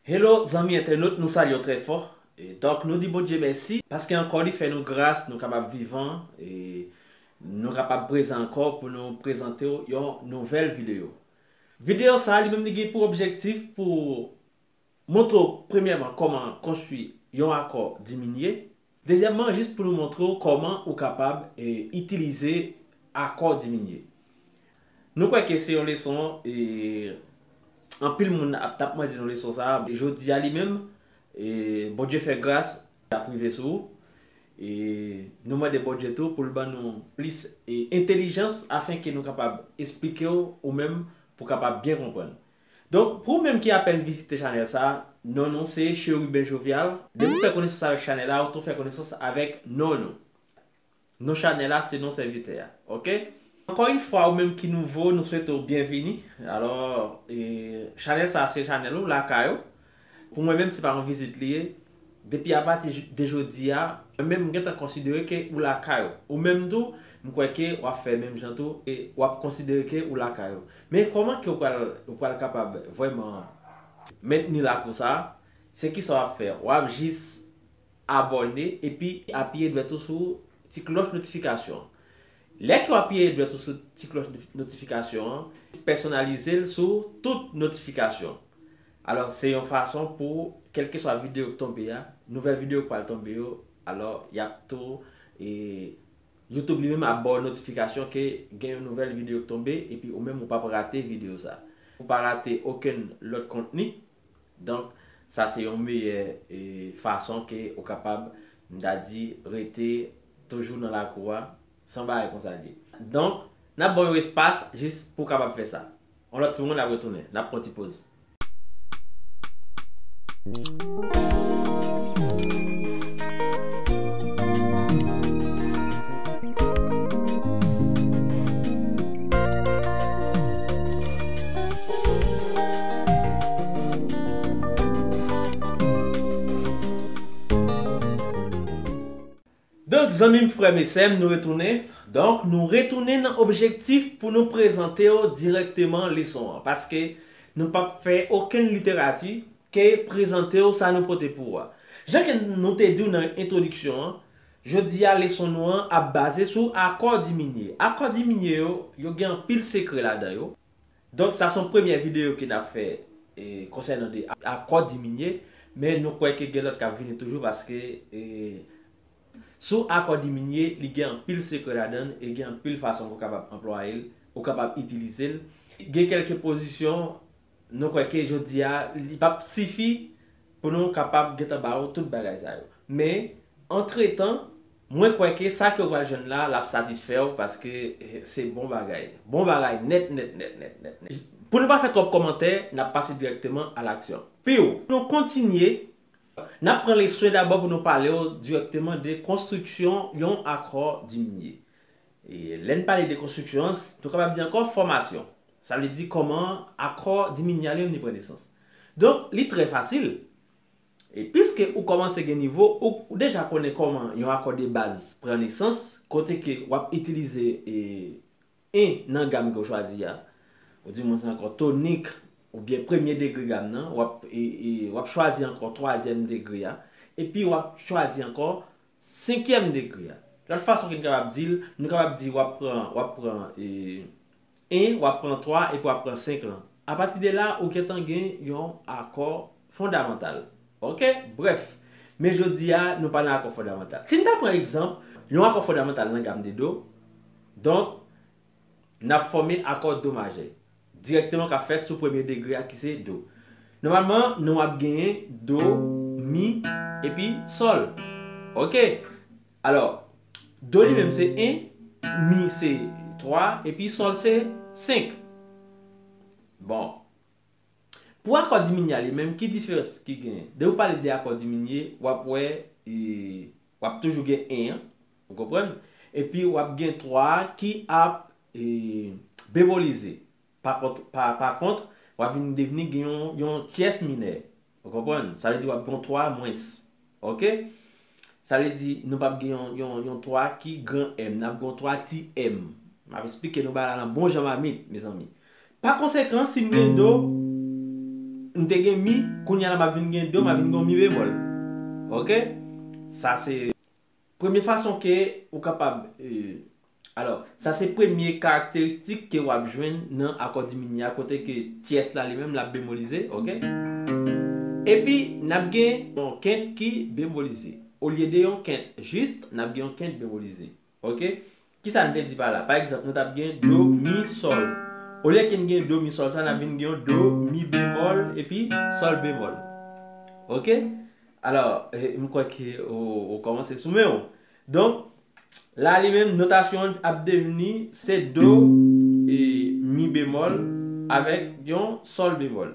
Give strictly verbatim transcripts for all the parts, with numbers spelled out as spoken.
Hello, zanmi entènot, nou salye w trè fò. E donk, nou di Bondye mèsi, paske ankò li fè nou gras, nou kapab vivan, e nou kapab prezan ankò pou nou prezante w yon nouvèl videyo. Videyo sa a, li menm, li gen pou objektif pou montre w, premyèman, kòman konstwi yon akò diminye. Dezyèmman, jis pou nou montre w kòman ou kapab, e, itilize akò diminye. Nou kwè ke se yon leson, e, anpil moun ap, t ap mande nou leson sa a. Jodi a li menm, e, Bondye fè gras, l ap rive sou ou. E nou mande Bondye tou pou l ban nou plis, e, entèlijans afenke nou kapab esplike w ou menm pou w kapab byen konprann. Donk, pou ou menm ki apèn vizite chanèl sa a, non nou se Cherubin Jovial. Depi w fè konesans avèk chanèl la, ou tou fè konesans avèk non nou. Non chanèl la, se non sèvitè a. Oke? Ankò yon fwa, ou menm ki nouvo, nou swete w byenvini. Alò, e, chanèl sa a, se chanèl ou, lakay ou. Pou mwen menm, se pa yon vizit li ye. Depi apati j-, de jodi a, mwen menm, m gentan konsidere ke ou lakay ou. Ou menm tou, m kwè ke w ap fè menm jan tou, e w ap konsidere ke ou lakay ou. Men kòman ke ou pral, ou pral kapab vrèman mentni lakou sa a? Se kisa w ap fè? W ap jis abòne epi apiye dwèt ou sou ti klòch notifikasyon an. Lè ke w apiye dwèt ou sou ti klòch notif-, notifikasyon an, pèsonalize l sou tout notifikasyon. Alò, se yon fason pou, kèlkeswa videyo k tonbe a, nouvèl videyo k pral tonbe yo, alò, y ap tou, e, YouTube li menm ap ba w notifikasyon ke gen yon nouvèl videyo k tonbe, epi ou menm ou p ap rate videyo sa. Ou pa rate okenn lòt kontni. Donk, sa se yon meyè, e, fason ke ou kapab, m ta di, rete toujou nan lakou a, san bagay konsa l ye. Donk, n ap ba w yon espas jis pou w kapab fè sa. Yon lòt timoun ap retounen. N ap pran ti poz. Donk, zanmi m, frè m e sè m, nou retounen. Donk, nou retounen nan objektif pou nou prezante w dirèkteman leson an, paske nou p ap fè okenn literati ke prezante w sa nou pote pou ou a. Jan ke nou te di w nan entwodiksyon an, jodi a leson nou an ap baze sou akò diminye. Akò diminye yo, yo gen anpil sekrè ladan yo. Donk, sa se yon premyè videyo ke n ap fè, e, konsènan de a-, akò diminye, men nou kwè ke gen lòt k ap vini toujou paske, e, sou akò diminye, li gen anpil sekrè ladan l e gen anpil fason ke w kapab anplwaye l, ou kapab itilize l. Gen kèlke pozisyon, nou kwè ke jodi a, li p ap sifi pou nou kapab gentan ba ou tout bagay sa yo. Men, antretan, mwen kwè ke sa ke w pral jwenn la, l ap satisfè w paske, eh, se bon bagay. Bon bagay nèt, nèt, nèt, nèt, nèt, nèt. Pou nou pa fè twòp kòmantè, n ap pase dirèkteman a laksyon. Piw, nou kontinye, n ap pran leswen dabò pou nou pale w dirèkteman de konstriksyon yon akò diminye. E lè n pale de konstriksyon an, nou kapab di ankò fòmasyon. Sa vle di kòman akò diminye a li menm li pran nesans. Donk, li trè fasil. E piske ou kòmanse gen nivo, ou, ou deja konnen kòman yon akò de baz pran nesans, kote ke w ap itilize, e, en nan gam ke w chwazi a, ou di mwen se ankò tonik, oubyen premye degre gam nan, w ap, e, e, w ap chwazi ankò twazyèm degre a, epi w ap chwazi ankò senkyèm degre a. Lòt fason ke n kapab di l, nou kapab di w ap pran, w ap pran, e, en, w ap pran twa, epi w ap pran senk lan. Apati de la, ou gentan gen yon akò fondamantal. Oke? Brèf. Men jodi a, nou pa nan akò fondamantal. Si n ta pran egzanp, yon akò fondamantal nan gam de do, donk, n ap fòme akò do majè. Dirèkteman k ap fèt sou premye degre a ki se do. Nòmalman, nou ap genyen do, mi, epi sòl. Oke. Alò, do li menm se en, mi se twa, epi sòl se senk. Bon. Pou akò diminye a li menm, ki diferans ki genyen? Depi w pale de akò diminye, w ap wè, e, w ap toujou gen en an, ou konprann? Epi w ap gen twa a ki ap, e, bebolize. Pa kont, pa, pa kont, w ap vin devni gen yon, yon tyès minè. Ou konprann? Sa vle di w ap gen yon twa mwens. Oke? Sa vle di nou p ap gen yon, yon, yon twa ki gran M. N ap gen yon twa ti M. M ap esplike nou bagay la nan bon jan mamit, mezanmi. Pa konsekan, si m gen do, m te gen mi, kounye a la m ap vin gen do, m ap vin gen yon mi bemòl. Oke? Sa se premye fason ke ou kapab, e, alò, sa se premye karakteristik ke w ap jwenn nan akò diminye a, kote ke tyès la li menm l ap bemolize, oke? Epi, n ap gen yon kent ki bemolize. Olye de yon kent jis, n ap gen yon kent bemolize. Oke? Kisa n te di pa la? Pa egzanp, nou t ap gen do, mi, sòl. Olye ke n gen do, mi, sòl sa, n ap vin gen yon do, mi bemòl, epi sòl bemòl. Oke? Alò, eh, m kwè ke ou, ou kòmanse sou men w. Donk, la li menm, notasyon an ap devni se do, e, mi bemòl avèk yon sòl bemòl.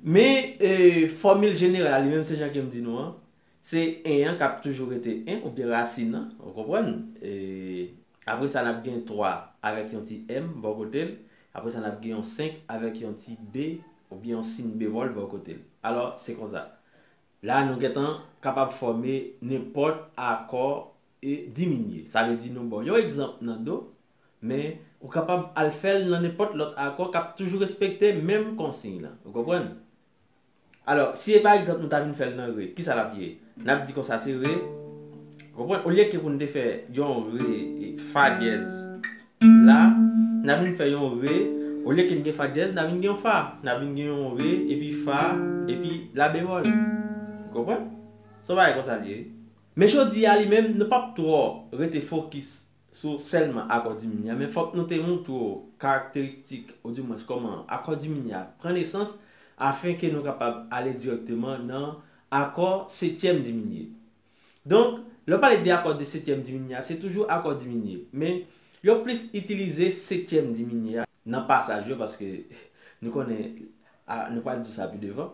Men, e, fòmil jeneral li menm, se jan ke m di nou an, se en an k ap toujou rete en, oubyen rasin an, ou konprann? E, apre sa, n ap gen twa avèk yon ti M bò kote l. Apre sa, n ap gen yon senk avèk yon ti B, oubyen yon sin bemòl bò kote l. Alò, se konsa. La, nou gentan kapab fòme nenpòt akò, e, diminye. Sa vle di nou ba w yon egzanp nan do, men ou kapab al fè l nan nenpòt lòt akò k ap toujou respekte menm konsiy lan. Ou konprann? Alò, si e pa egzanp nou ta vin fè l nan re, kisa l ap ye? N ap di konsa se re. Ou konprann? Olye ke pou n te fè yon re, e, fa dyèz la, n ap vin fè yon re. Olye ke n gen fa dyèz, n ap vin gen yon fa. N ap vin gen yon re, epi fa, epi la bemòl. Ou konprann? Se yon bagay konsa l ye. Men jodi a li menm, nou p ap twò rete fokis sou sèlman akò diminye a, men fòk nou te montre w karakteristik, oudimwens kòman akò diminye a pran nesans, afenke nou kapab ale dirèkteman nan akò setyèm diminye. Donk, lè w pale de akò de setyèm diminye a, se toujou akò diminye, men yo plis itilize setyèm diminye a nan pasaj yo, paske nou konnen, a, nou pral di sa pi devan.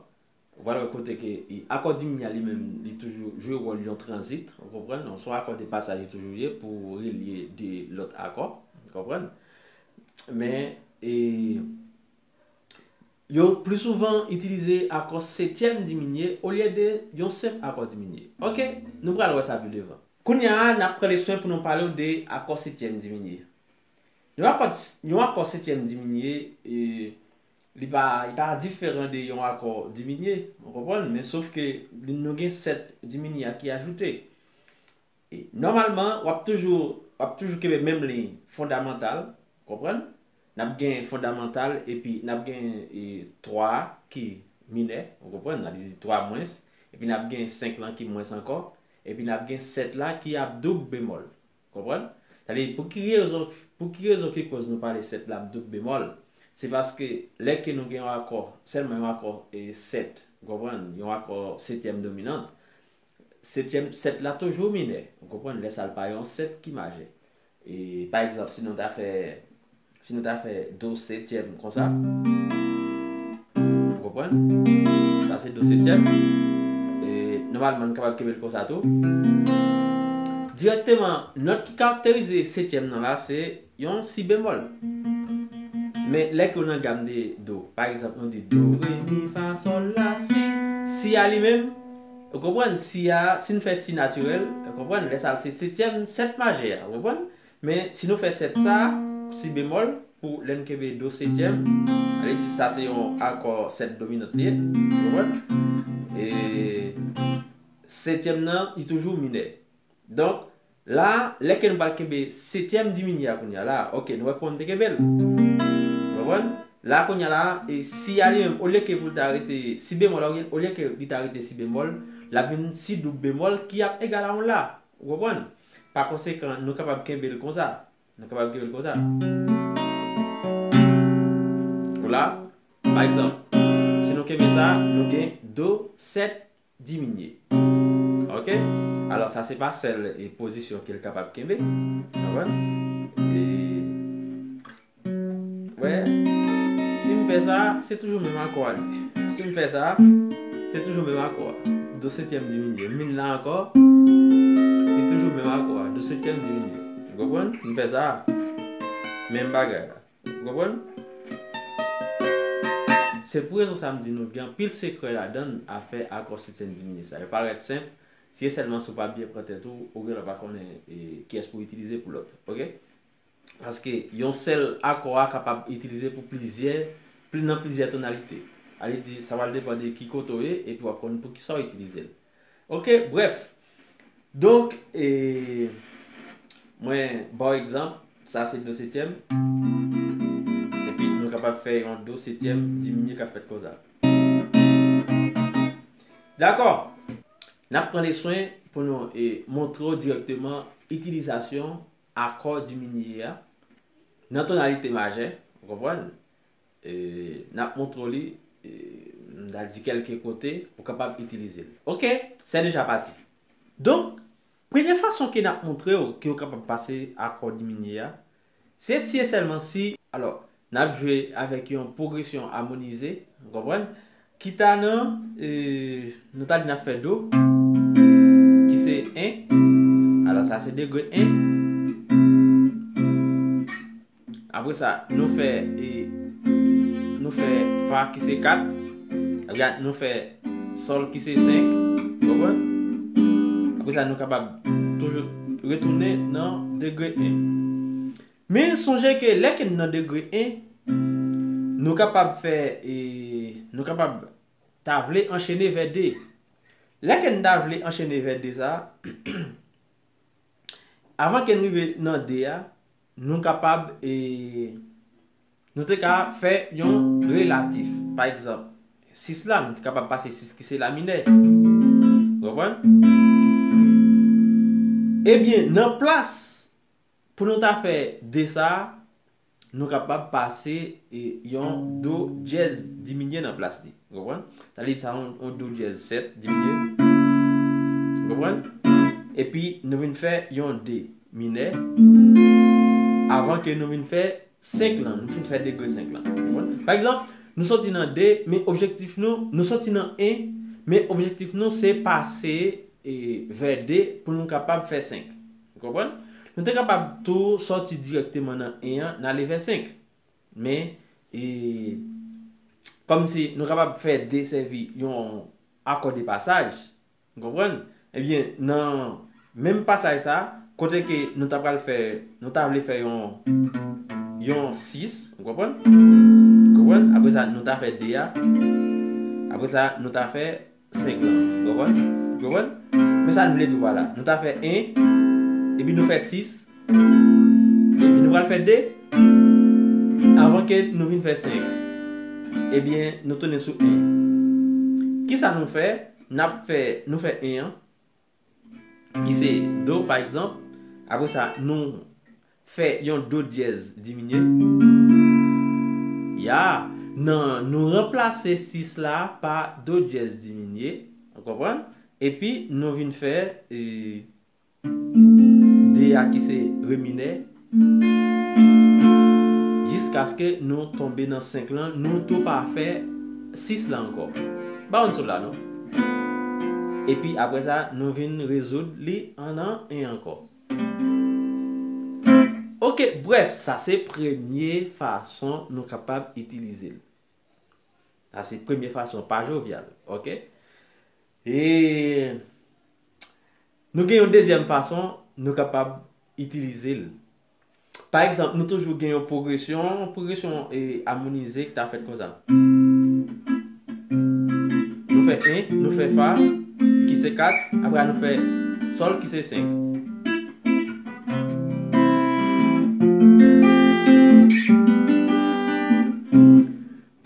Ou pral wè kote ke, e, akò diminye a li menm, li toujou jwe wòl yon tranzit, ou konprann? Se yon akò de pasaj li toujou ye pou relye de lòt akò, ou konprann? Men, e, yo pli souvan itilize akò setyèm diminye olye de yon senp akò diminye. Oke, nou pral wè sa pi devan. Kounye a, n ap pran le swen pou nou pale w de akò setyèm diminye. Yon akò, yon akò setyèm diminye, e, li pa, li pa diferan de yon akò diminye, ou konprann? Men sof ke nou gen sèt diminye a ki ajoute. E, nòmalman, w ap toujou, w ap toujou kenbe menm liy fondamantal, konprann? N ap gen fondamantal, epi n ap gen, e, twa ki minè, ou konprann? N ap di twa mwens, epi n ap gen senk lan ki mwens ankò, epi n ap gen sèt la ki ap doub bemòl. Konprann? Sa vle di, pou ki rezon, pou ki rezon ki koz nou pale sèt la ap doub bemòl? Se paske lè ke nou gen yon akò, sèlman yon akò, e, sèt, ou konprann? Yon akò setyèm dominant, setyèm, sèt la toujou minè, ou konprann? Lè sa l pa yon sèt ki majè. E, pa egzanp, si nou ta fè, si nou ta fè do setyèm konsa, ou konprann? Sa se do setyèm. E, nòmalman, nou kapab kenbe l konsa tou. Dirèkteman, nòt ki karakterize setyèm nan la, se yon si bemòl. Men lè ke w nan gam de do, pa egzanp, nou di do, re, mi, fa, sòl, la, si. Si a li menm, ou konprann? Si a, si n fè si natirèl, ou konprann? Lè sa a, se setyèm, sèt majè a, ou konprann? Men si nou fè sèt sa, si bemòl, pou lè n kenbe do setyèm, sa vle di sa se yon akò sèt dominant li ye, ou konprann? E setyèm nan, li toujou minè. Donk, la, lè ke nou pral kenbe setyèm diminye a kounye a la, oke, nou wè kòman m te kenbe l. Ou konprann? La, kounye a la, e si a li menm, olye ke pou l ta rete si bemòl la, olye ke li ta rete si bemòl, l ap vin si doub bemòl ki ap egal a yon la. Ou konprann? Pa konsekan, nou kapab kenbe l konsa. Nou kapab kenbe l konsa. Ou la, pa egzanp, si nou kenbe sa, nou gen do sèt diminye. Oke? Alò, sa se pa sèl, e, pozisyon ke l kapab kenbe. Ou konprann? E, wè, si m fè sa, se toujou menm akò a li. Si m fè sa, se toujou menm akò a. Do setyèm diminye. M vin la ankò, li toujou menm akò a. Do setyèm diminye. Ou konprann? M fè sa, menm bagay la. Ou konprann? Se pou rezon sa m di nou gen anpil sekrè ladan afè akò setyèm diminye sa. Yo parèt senp, si e sèlman si w pa byen pran tèt ou, ou gen lè pa konnen e, kiyès pou w itilize pou lòt. Oke? Paske yon sèl akò a kapab itilize pou plizyè, pli nan plizyè tonalite. Ale di, sa pral depann de ki kote w ye, epi w ap konn pou ki sa w itilize l. Oke, brèf. Donk, e, mwen ba w egzanp, sa se do setyèm. Epi nou kapab fè yon do setyèm diminye k ap fèt konsa. Dakò. N ap pran le swen pou nou e, montre w dirèkteman itilizasyon akò diminye a nan tonalite majè, ou konprann? E, n ap montre w li, e, m ta di kèlke kote, ou kapab itilize l. Oke, c'est déjà parti. Donk, premye fason ke n ap montre w ke w kapab pase akò diminye a, se si e sèlman si, alò, n ap jwe avèk yon pwogresyon amonize, ou konprann? Kita nan, e, nou ta di n ap fè do, ki se en. Alò, sa se degre en. Apre sa, nou fè, e, nou fè fa ki se kat. Apre sa, nou fè sòl ki se senk. Ou konprann? Apre sa, nou kapab toujou retounen nan degre en. Men sonje ke lè ke n nan degre en, nou kapab fè, e, nou kapab ta vle anchene vè de. Lè ke n ta vle anchene vè de sa, avan ke n rive nan de a, nou kapab, e, nou te ka fè yon relatif. Pa egzanp, sis la, nou te kapab pase sis ki se la minè. Ou konprann? Ebyen, nan plas pou nou ta fè de sa, nou kapab pase e, yon do dyèz diminye nan plas li. Ou konprann? Sa vle di sa yon, yon do dyèz sèt diminye. Ou konprann? Epi nou vin fè yon de minè. Avan ke nou vin fè senk lan, nou fin fè degre senk lan. Ou konprann? Pa egzanp, nou soti nan de, men objektif nou, nou soti nan en, men objektif nou se pase e, vè de pou nou kapab fè senk. Ou konprann? Nou te kapab tou soti dirèkteman nan en an, n ale vè senk. Men, e, kòmsi nou kapab fè de sèvi yon akò de pasaj, ou konprann? Ebyen, nan menm pasaj sa, kote ke nou ta pral fè, nou ta vle fè yon, yon sis, ou konprann? Ou konprann? Apre sa, nou ta fè de a. Apre sa, nou ta fè senk lan. Ou konprann? Ou konprann? Men sa n vle di w pa la. Nou ta fè en, epi nou fè sis, epi nou pral fè de, avan ke nou vin fè senk. Ebyen, nou tounen sou en. Kisa nou fè? N ap fè, nou fè en an, ki se do, pa egzanp. Apre sa, nou fè yon do dyèz diminye. Ya, nan, nou ranplase sis la pa do dyèz diminye. Ou konprann? Epi, nou vin fè, e, de a ki se re minè. Jiskaske nou tonbe nan senk lan, nou tou pa fè sis la ankò. Ba yon sou la, non? Epi, apre sa, nou vin rezoud li an nan en ankò. Oke, brèf, sa se premye fason nou kapab itilize l. Sa se premye fason, pa jovyal, oke? E nou gen yon dezyèm fason nou kapab itilize l. Pa egzanp, nou toujou gen yon pwogresyon, pwogresyon e, amonize ki ta fèt konsa. Nou fè en, nou fè fa, ki se kat, apre a nou fè sòl, ki se senk.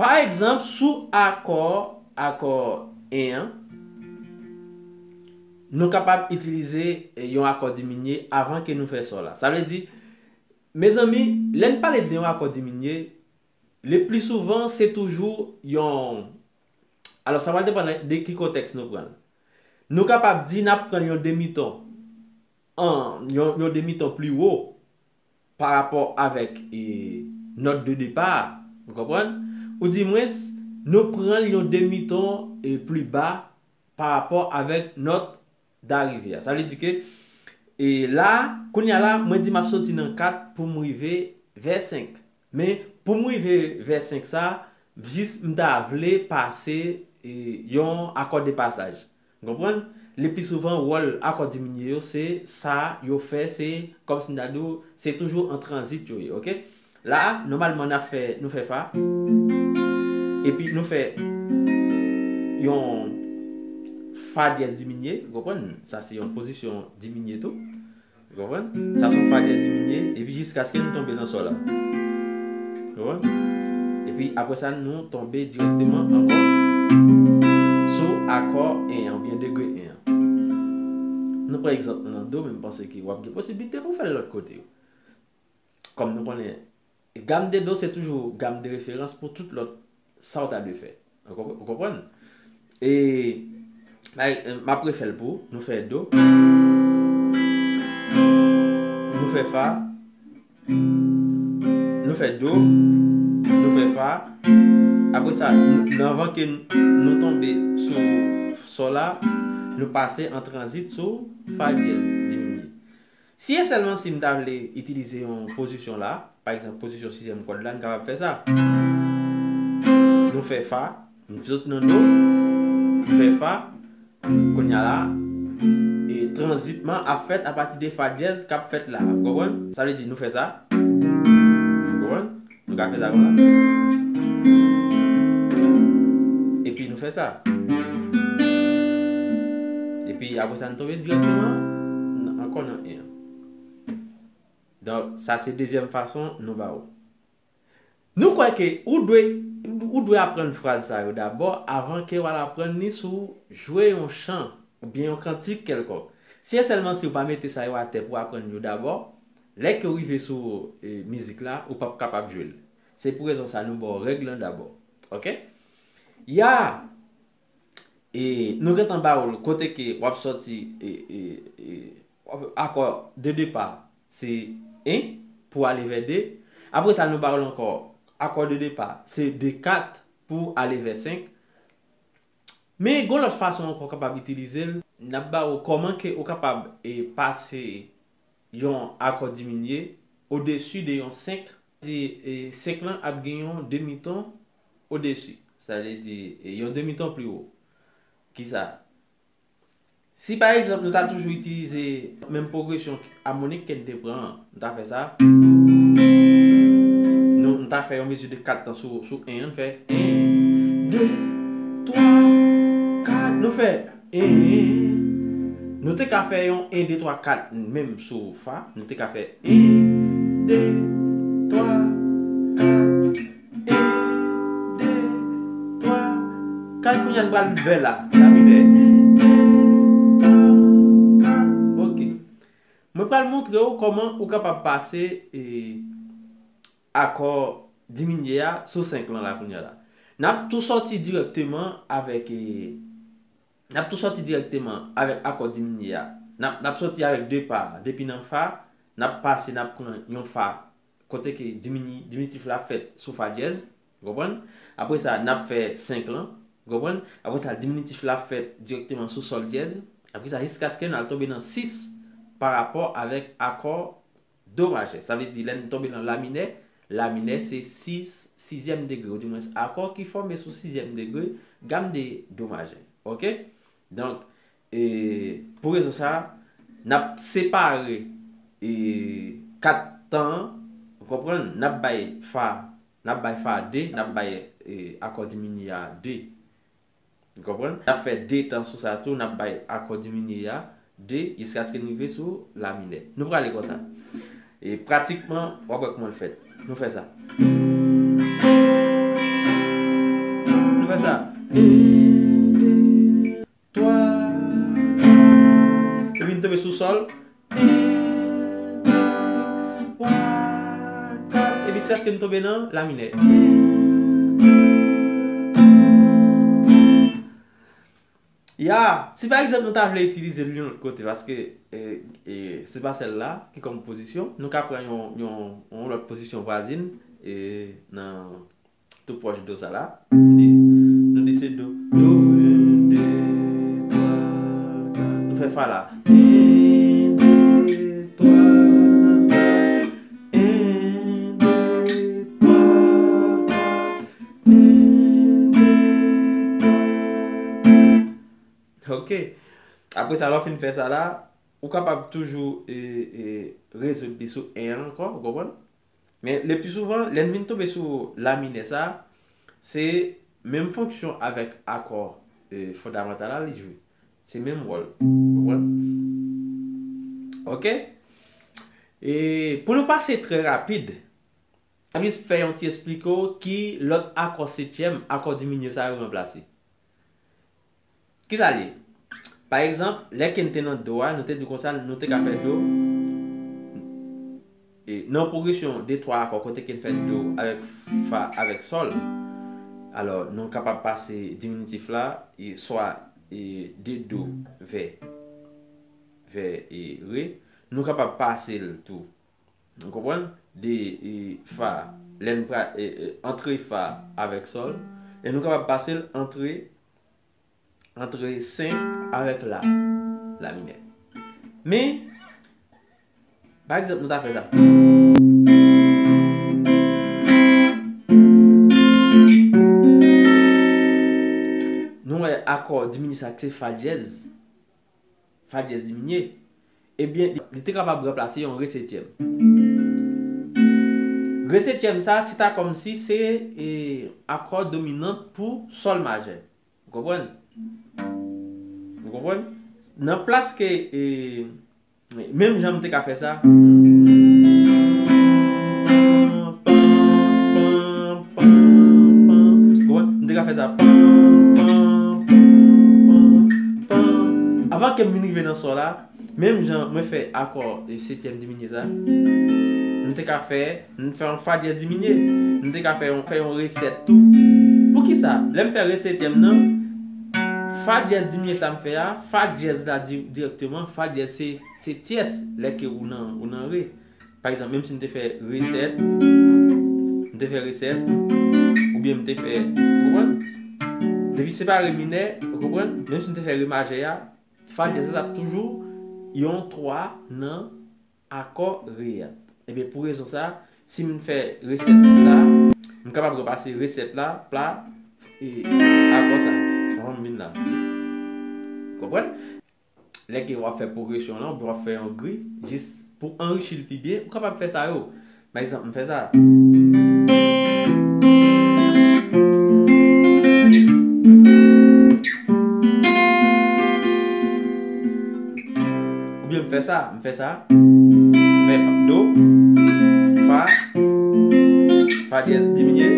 Pa egzanp, sou akò, akò en an, nou kapab itilize e, yon akò diminye avan ke nou fè sòl la. Sa vle di, mezanmi, lè n pale de yon akò diminye, le pli souvan, se toujou yon, alò, sa pral depann de ki kontèks nou pran l. Nou kapab di n ap pran yon demiton, an, yon, yon demiton pli wo pa rapò avèk e, nòt de depa, ou konprann? Oudimwens, nou pran l yon demiton e, pli ba pa rapò avèk nòt darive a. Sa vle di ke e, la, kounye a la, mwen di m ap soti nan kat pou m rive vè senk. Men, pou m rive vè senk sa, Jis m ta vle pase e, yon akò de pasaj. Ou konprann? Le pli souvan, wòl akò diminye yo, se sa yo fè, se kòmsi m ta di w, se toujou an tranzit yo ye, oke? La, nòmalman, n ap fè, nou fè fa, epi nou fè yon fa dyèz diminye, ou konprann? Sa se yon pozisyon diminye tou. Ou konprann? Sa se yon fa dyèz diminye, epi jiskaske nou tonbe nan sòl la. Ou konprann? Epi apre sa, nou tonbe dirèkteman ankò sou akò en an, oubyen degre en an. Nou pran egzanp nan do, men m panse ke w ap gen posiblite pou w fè l lòt kote yo. Kòm nou konnen, gam de do se toujou gam de referans pou tout lòt sa w ta dwe fè. Ou konp-, ou konprann? E, bay, m ap refè l pou ou. Nou fè do. Nou fè fa. Nou fè do. Nou fè fa. Apre sa, n-, anvan ke n-, nou tonbe sou sòl la, nou pase an tranzit sou fa dyèz diminye. Si e sèlman si m ta vle itilize yon pozisyon la, pa egzanp, pozisyon sizyèm kòd la, m kapab fè sa. Nou fè fa, m sot nan do, m fè fa, kounye a la, e tranzitman ap fèt apati de fa dyèz k ap fèt la. Ou konprann? Sa vle di nou fè sa. Ou konprann? Nou ka fè sa konsa. Epi nou fè sa. Epi apre sa, nou tonbe dirèkteman nan, ankò nan en an. Donk, sa se dezyèm fason nou ba ou. Nou kwè ke ou dwe, ou dwe aprann fraz sa yo dabò avan ke w al aprann li sou jwe yon chan oubyen yon kantik kèlkòk. Si e sèlman si w pa mete sa yo atè pou w aprann yo dabò, lè ke w rive sou, e, mizik la, ou p ap kapab jwe l. Se pou rezon sa nou ba w règ lan dabò. Oke? Ya! E nou gentan ba w l kote ke w ap sòti, e, e, e, akò de depa se en pou ale vè de. Apre sa, nou ba w l ankò, akò de depa se de kat pou ale vè senk. Men gon lòt fason ankò w kapab itilize l. N ap ba w kòman ke ou kapab, e, pase yon akò diminye odesi de yon senk. Di, e, senk lan ap gen yon demiton odesi. Sa vle di, e, yon demiton pli wo. Kisa? Si pa egzanp nou ta toujou itilize menm pwogresyon amonik ke n te pran an, nou ta fè sa. Nou, nou ta fè yon mezi de kat tan sou, sou en an, nou fè en, de, twa, kat. Nou fè en. Nou te ka fè yon en, de, twa, kat menm sou fa. Nou te ka fè en, de, twa, kat. En, de, twa, kat. Kounye a n pral vè la, la minè. En, de, twa, kat. Oke. Mwen pral montre w kòman ou kapab pase, e, akò diminye a sou senk lan la kounye a la. N ap tou sòti dirèkteman avèk, e, n ap tou sòti dirèkteman avèk akò diminye a. N ap, n ap sòti avèk de pa depi nan fa, n ap pase, n ap pran yon fa kote ke dimini-, diminitif la fèt sou fa dyèz, ou konprann? Apre sa, n ap fè senk lan, ou konprann? Apre sa, diminitif la fèt dirèkteman sou sòl dyèz. Apre sa, jiskaske n al tonbe nan sis pa rapò avèk akò do majè. Sa vle di, lè n tonbe nan la minè, la minè se sis, sizyèm degre, oudimwens akò ki fòme sou sizyèm degre, gam de do majè. Oke? Donk, e, pou rezon sa, n ap separe, e, kat tan an, ou konprann? N ap bay fa, n ap bay fa de, n ap bay, e, akò diminye a de. Ou konprann? N ap fè de tan sou sa tou, n ap bay akò diminye a de, jiskaske n rive sou la minè. Nou prale konsa. E pratikman, w ap wè kòman l fèt. Nou fè sa. Nou fè sa. En, de, twa, kat. Epi n tonbe sou sòl. En, de, twa, kat. Epi jiskaske n tonbe nan la minè. Ya, si pa egzanp nou ta vle itilize l yon lòt kote, paske, e, e, se pa sèl la ki kòm pozisyon, nou ka pran yon, yon, yon lòt pozisyon vwazin, e, nan tou pwòch do sa la. Nou di, nou di se do. Do, en, de, twa, kat. Nou fè fa la. En, de, twa, kat. En, de, twa, kat. Apre sa, lè w fin fè sa la, ou kapab toujou e, e, rezoud li sou en an ankò, ou konprann? Men le pli souvan, lè n vin tonbe sou la minè sa, se menm fonksyon avèk akò e, fondamantal la li jwe. Se menm wòl. Ou konprann? Ok? E pou nou pase trè rapid, m ap jis fè yon ti esplike w ki lòt akò setyèm, akò diminye sa yo ranplase. Ki sa l ye? Pa egzanp, lè ke n te nan do a, nou te di konsa, nou te ka fè do. E, nan pwogresyon de twa akò kote ke n fè do avèk fa avèk sòl, alò, nou kapab pase diminitif la, e, swa e, de do vè, vè e, re, nou kapab pase l tou. Nou konprann? De e, fa, lè n pra, e, e, antre fa avèk sòl, e nou kapab pase l antre antre senk avèk la, la minè. Men, pa egzanp, nou ta fè sa. Nou wè akò diminye sa ki se fa dyèz. Fa dyèz diminye. Ebyen, li te kapab ranplase yon re setyèm. Re setyèm sa, se ta kòmsi se e, akò dominan pou sòl majè. Ou konprann? Ou konprann? Nan plas ke e, menm jan m te ka fè sa. Ou konprann? M te ka fè sa. Avan ke m vin rive nan sòl la, menm jan mwen fè akò e, setyèm diminye sa, m te ka fè M fè yon fa dyèz diminye. M te ka fè yon, fè yon re sèt tou. Poukisa? Lè m fè re setyèm nan, fa dyèz diminye sa m fè a, fa dyèz la di, dirèkteman, fa dyèz se, se tyès lè ke ou nan, ou nan re. Pa egzanp, menm si m te fè re sèt, m te fè re sèt, oubyen m te fè, ou konprann? Depi se pa re minè, ou konprann? Menm si m te fè re majè a, fa dyèz la t ap toujou yon twa nan akò re a. Ebyen, pou rezon sa, si m fè re sèt la, m kapab ranplase re sèt la pa e, akò sa. Anvan m vin la. Konprann? Lè ke w ap fè pwogresyon lan, oubyen w ap fè yon gri, jis pou anrichi l pi byen, ou kapab fè sa yo. Pa egzanp, m fè sa. Oubyen m fè sa, m fè sa. M fè fa, do, fa, fa dyèz diminye.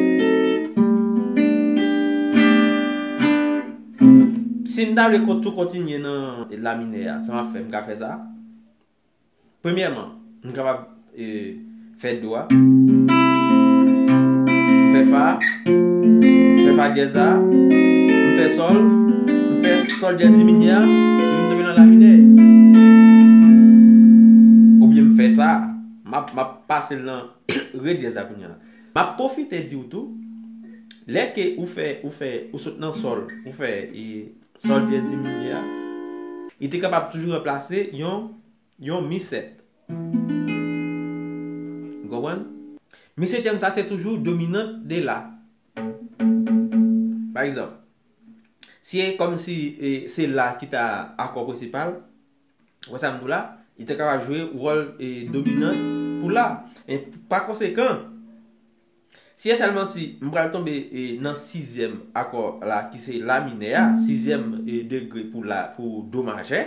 Si m ta vle kon-, tou kontinye nan la minè a, sa m ap fè, m ka fè sa. Premyèman, m kapab e, fè do a. M fè fa. M fè fa dyèz la. M fè sòl. M fè sòl dyèz diminye a. Epi m tonbe nan la minè. Oubyen m fè sa. M ap, m ap pase l nan re dyèz la kounye a. M ap pwofite di w tou, lè ke ou fè, ou fè, ou sot nan sòl, ou fè e, sòl dyèz diminye a, li te kapab toujou ranplase yon yon mi sèt. Ou konprann? Mi setyèm sa se toujou dominant de la. Pa egzanp, si e kòmsi e, se la ki ta akò prensipal, ou wè sa m di w la, li te kapab jwe wòl e, dominan pou la. E pa konsekan, si e sèlman si m pral tonbe e, nan sizyèm akò la ki se la minè a, sizyèm e, degre pou la, pou do majè,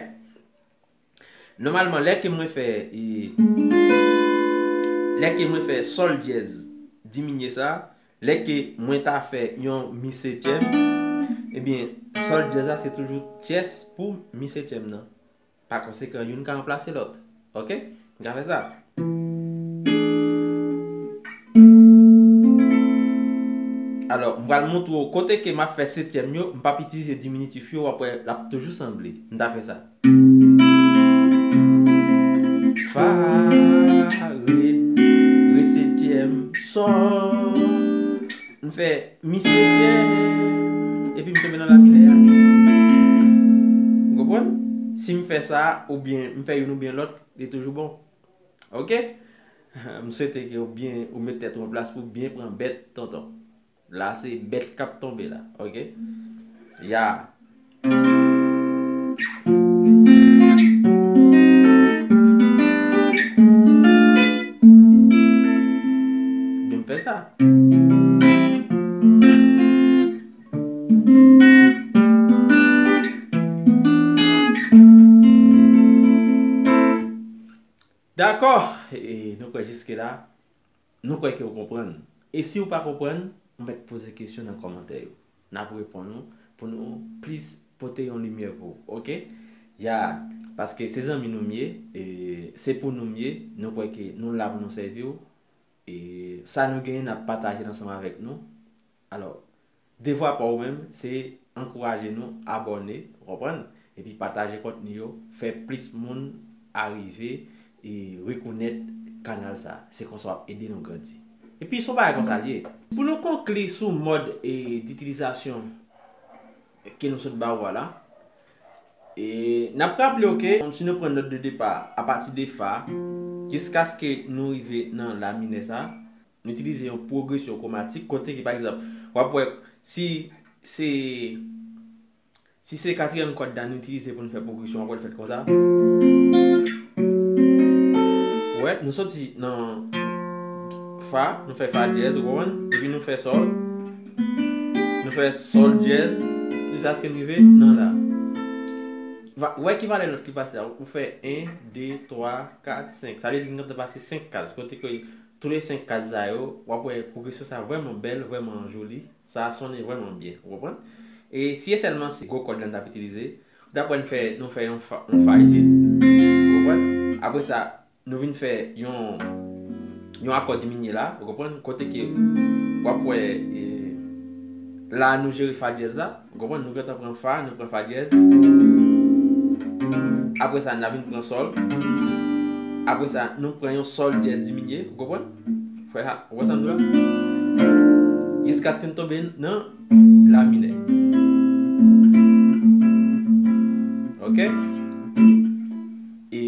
Nòmalman, lè ke mwen fè e, lè ke mwen fè sòl dyèz diminye sa, lè ke mwen ta fè yon mi setyèm, ebyen, sòl dyèz la se toujou tyès pou mi setyèm nan. Pa konsekan, youn ka ranplase lòt. Ok? M ka fè sa. Alò, m pral montre w kote ke m ap fè setyèm yo, m p ap itilize diminitif yo, w ap wè l ap toujou sanble. M ta fè sa. Fa, re, re setyèm, sòl. M fè mi setyèm, epi m tonbe nan la minè a. Ou konprann? Si m fè sa, oubyen m fè youn oubyen lòt, li toujou bon. Ok? M swete ke ou byen, ou met tèt ou an plas pou byen pran bèt tonton. La se bèt k ap tonbe la, ok? Ya. sa. Dakò, e, nou kwè jiske la, nou kwè ke w konprann. E si w pa konprann, ou mèt poze kesyon nan kòmantè yo. N ap reponn ou pou nou plis pote yon limyè pou ou, oke? Ya, paske se zanmi nou m ye, e se pou nou m ye, nou kwè ke nou la pou nou sèvi w, e sa nou genyen n ap pataje l ansanm avèk nou. Alò, devwa pa w menm, se ankouraje nou, abòne, ou konprann? Epi pataje kontni yo, fè plis moun arive e rekonèt kanal sa. Se konsa w ap ede nou grandi. Epi se yon bagay konsa l ye. Pou nou konkli sou mòd e ditilizasyon ke nou sot ba ou a la, e n ap raple w ke si nou pran nòt de depa apati de fa, jiskaske nou rive nan la minè sa, nou itilize yon pwogresyon kwomatik kote ke, pa egzanp, w ap wè si se, si se katriyèm kòd la nou itilize pou nou fè pwogresyon, w ap wè l fèt konsa. Ou wè, nou soti nan fa, nou fè fa dyèz, ou konprann? Epi nou fè sòl. Nou fè sòl dyèz, jiskaske n rive nan la. Va, ou wè ki valè nòt ki pase la? Ou fè en, de, twa, kat, senk. Sa vle di gen tan pase senk kaz. Kote ke tou le senk kaz sa yo, w ap wè pwogresyon sa vrèman bèl, vrèman joli. Sa sonnen vrèman byen. Ou konprann? E si e sèlman se gwo kòd la n t ap itilize, ou t ap wè n fè, nou fè yon fa, yon fa isit. Ou konprann? Apre sa, nou vin fè yon, yon akò diminye la, ou konprann? Kote ke w ap wè, e, la nou jere fa dyèz la, ou konprann? Nou gentan pran fa, nou pran fa dyèz. Apre sa, n a vin pran sòl. Apre sa, nou pran yon sòl dyèz diminye, ou konprann? Frè ha, ou wè sa m di la? Jiskaske n tonbe nan la minè. Oke? E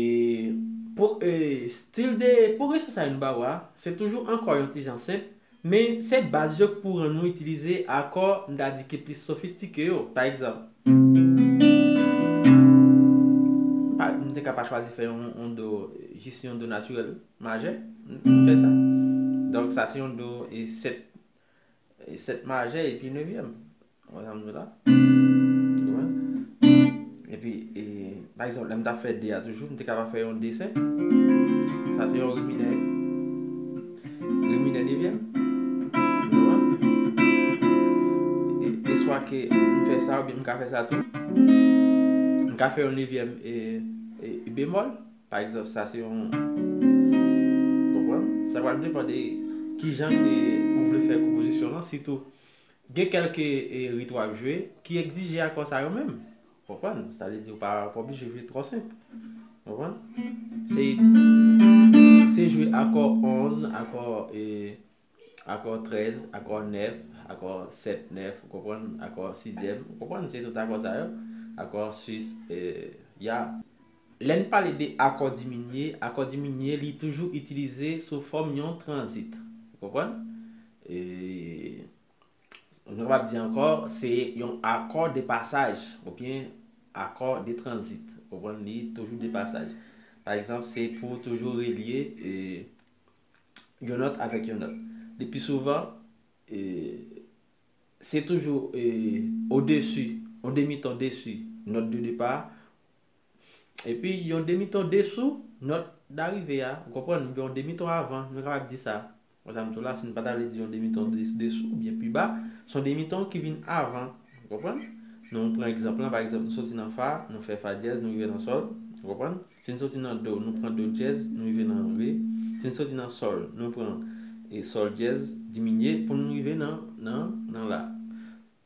pou, e, stil de pwogresyon sa yo n ba w a, se toujou ankò yon ti jan senp, men se baz yo k pou rann nou itilize akò, m ta di ki plis sofistike yo. Pa egzanp, m pa, m te ka pa chwazi fè yon, yon do, jis yon do natirèl majè, m, m fè sa. Donk, sa se yon do e sèt, e sèt majè epi nevyèm. Ou wè sa m di la? Ou konprann? Epi, e, pa egzanp, lè m t ap fè de a toujou, m te kapab fè yon de senp. Sa se yon re minè. Re minè nevyèm. Ou konprann? E, e swa ke m fè sa oubyen m ka fè sa tou. M ka fè yon nevyèm e, e, e bemòl. Pa egzanp, sa se yon, konprann? Sa pral depann de kijan ke ou vle fè konpozisyon lan, sitou gen kèlke, e, rit w ap jwe ki egzije akò sa yo menm. Konprann? Sa vle di ou pa, pa oblije jwe twò senp. Konprann? Se, se jwe akò onz, akò, e, akò trèz, akò nèf, akò sèt, nèf, ou konprann? Akò sizyèm, ou konprann? Se tout akò sa yo. Akò sis, e, ya. Lè n pale de akò diminye, akò diminye, li toujou itilize sou fòm yon tranzit. Ou konprann? E, nou kapab di ankò, se yon akò de pasaj oubyen akò de tranzit. Ou konprann? Li toujou de pasaj. Pa egzanp, se pou toujou relye, e, yon nòt avèk yon nòt. Le pli souvan, e, se toujou, e, odesi, yon demiton desi nòt de depa, epi yon demiton desou nòt darive a, ou konprann? Oubyen yon demiton avan, nou kapab di sa. Wè sa m di w la, si n pa ta vle di yon demiton de, desou oubyen pi ba, se yon demiton ki vin avan, ou konprann? Nou pran egzanp lan, pa egzanp, nou soti nan fa, nou fè fa dyèz, nou rive nan sòl, ou konprann? Si n soti nan do, nou pran do dyèz, nou rive nan re. Si n soti nan sòl, nou pran, e, sòl dyèz diminye pou nou rive nan, nan, nan la.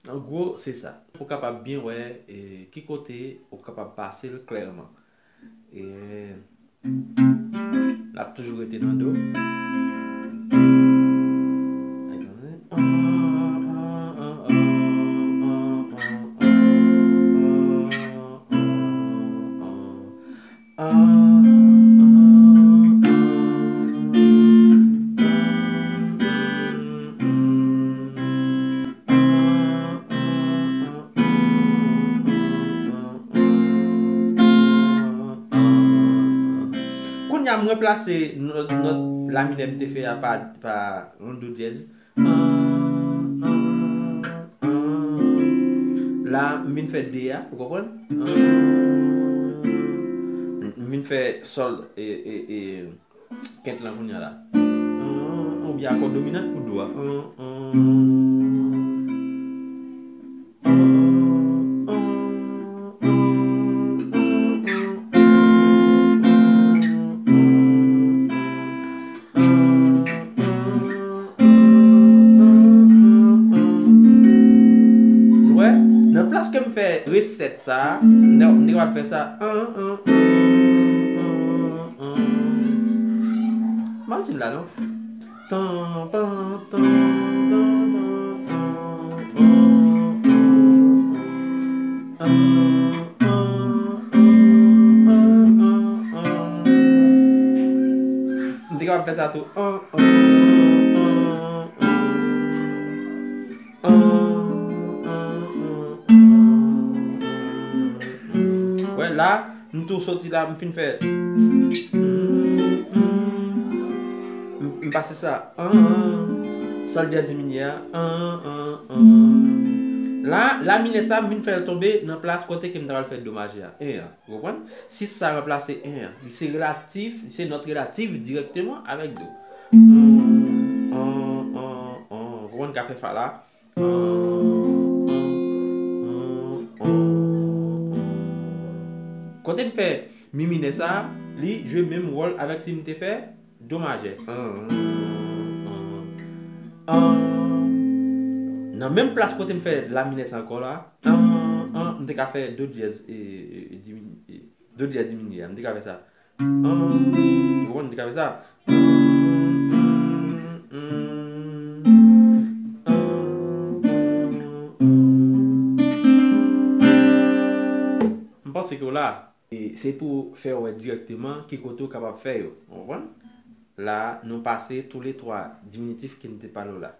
An gwo, se sa. Pou w kapab byen wè, e, ki kote ou kapab pase l klèman. E, l ap toujou rete nan do. Kounye a, m ranplase nòt, nòt La minè m te fè a pa, pa yon do dyèz. An, an, an. La, m vin fè de a, ou konprann? An. M vin fè sòl, e, e, e, kent lan kounye a la. An, oubyen akò dominant pou do a. An, an. Ou wè, nan plas ke m fè resèt sa a, m te, m te kapab fè sa. An, an, an, an, an, an. M pa konn si m la, non. Tan, tan, tan, tan, tan, an, an, an. M te kapab fè sa tou. An, an, an, an, an. An, an, an, an, an. Wè la, m tou soti la, m fin fè. M, m pase sa. An, an. Sòl dyèz diminye a. An, an, an. La, la minè sa, m vin fè l tonbe nan plas kote ke m ta pral fè do maje a. En an. Ou konprann? Sis sa ranplase en an. Li se relatif, li se nòt relatif dirèkteman avèk do. An, an, an, an. Ou konprann ka fè fa la? An, an, an, an, an. Kote m fè mi minè sa, li jwe menm wòl avèk si m te fè do majè. An, an, an, an. Nan menm plas kote m fè la minè sa ankò la, an, an, m te ka fè do dyèz, e, e, e, dimin-, e, do dyèz diminye a. M te ka fè sa. An, ou konprann, m te ka fè sa. M panse ke w la. E se pou fè w wè dirèkteman ki kote w kapab fè yo. Ou konprann? La, nou pase tou le twa diminitif ke n te pale w la.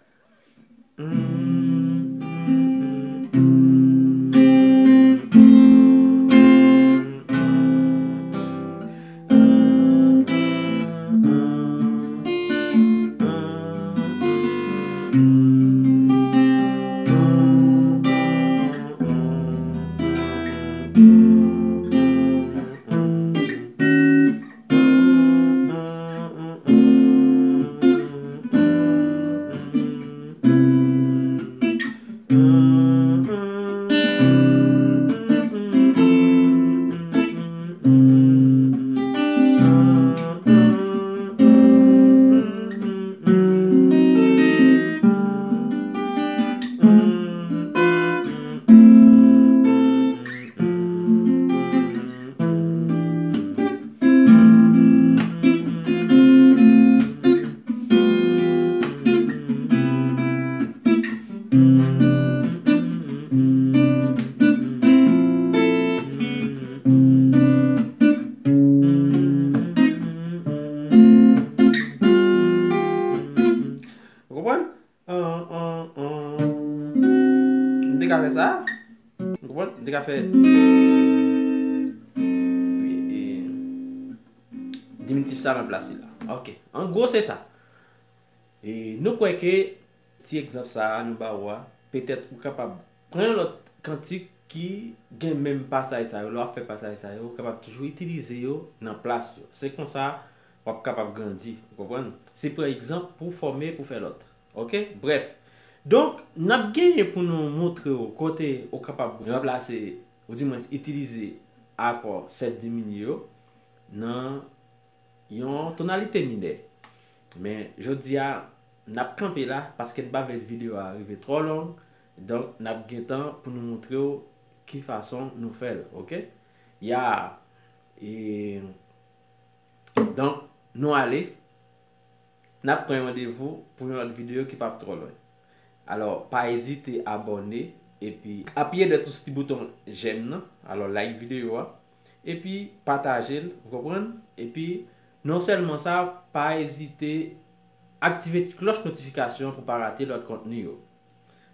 Ou konprann? An, an, an. M te ka fè sa. Ou konprann? M te ka fè, e, diminitif sa nan plas li la. Ok. An gwo, se sa. E nou kwè ke ti egzanp sa a nou ba ou a, petèt ou kapab pran yon lòt kantik ki gen menm pasaj sa yo. Lè w ap fè pasaj sa yo, ou kapab toujou itilize yo nan plas yo. Se konsa w ap kapab grandi, ou konprann? Se pran egzanp pou w fòme, pou w fè lòt. Ok? Brèf. Donk, n ap genyen pou nou montre w kote ou kapab ranplase, oudimwens itilize akò sèt diminye yo nan yon tonalite minè. Men, jodi a, n ap kanpe la, paske n pa vle videyo a rive twò long, donk, n ap gen tan pou nou montre w ki fason nou fè l, ok? Ya, e, donk, nou ale, n ap pran randevou pou yon lòt videyo ki p ap twò lwen. Alò, pa ezite abòne, epi apiye dèt ou sou ti bouton j'aime nan, alò, like videyo a, epi pataje l, ou konprann? Epi, non sèlman sa, pa ezite aktive ti klòch notifikasyon pou pa rate lòt kontni yo.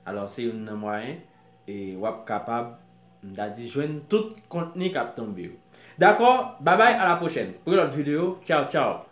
Alò, se youn nan mwayen, e w ap kapab, m ta di, jwenn tout kontni k ap tonbe yo. Dakò? Babay, a la pwochèn. Pou yon lòt videyo, tchaw, tchaw.